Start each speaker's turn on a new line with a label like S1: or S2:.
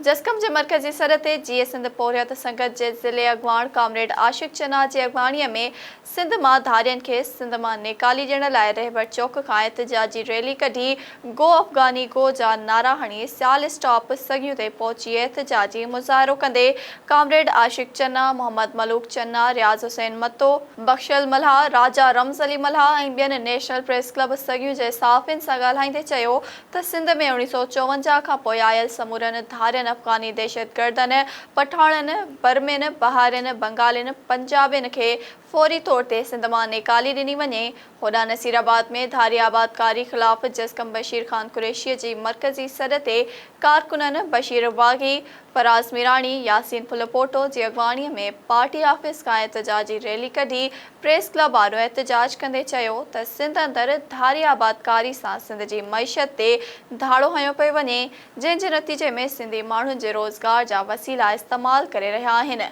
S1: جسقم جي مرڪزي سڏ تي جيئي سنڌ پورهيت سنگت جي ضلعي اڳواڻ ڪامريڊ عاشق چنا جي اڳواڻي ۾ سنڌ مان ڌارين کي سنڌ مان نيڪالي ڏيڻ لاء رهبر چوڪ کان احتجاجي ريلي ڪڍي گو افغاني گو جا نعرا هڻي سيال اسٽاپ سڳيون تي پهچي احتجاجي مظاهرو ڪندي ڪامريڊ عاشق چنا، محمد ملوڪ چنا، رياض حسين متو، بخشل ملاح، راجا رمز علي ملاح ۽ ٻين نيشنل پريس ڪلب سڳيون جي صحافين سان ڳالهائيندي چيو ته سنڌ ۾ اوڻيھ سئو 54 کان پوء آيل سمورن ڌارين افغاني دهشتگردن، پٺاڻن، برمين، بهارين، بنگالين، پنجابين کي فوري طور تي سنڌ مان نيڪالي ڏني وڃي. هوڏانهن نصير آباد ۾ ڌاري آبادڪاري خلاف جسقم بشير خان قريشي جي مرڪزي سڏ تي ڪارڪنن بشير باغي، فراز ميراڻي، ياسين ڦلپوٽو جي اڳواڻي ۾ پارٽي آفيس کان احتجاجي ريلي ڪڍي پريس ڪلب آڏو احتجاج ڪندي چيو ته سنڌ اندر ڌاري آبادڪاري سان سنڌ جي معيشت تي ڌاڙو هنيو پيو وڃي جنهن جي نتيجي ۾ سنڌي ماڻهن جي روزگار جا وسيلا استعمال ڪري رهيا آهن.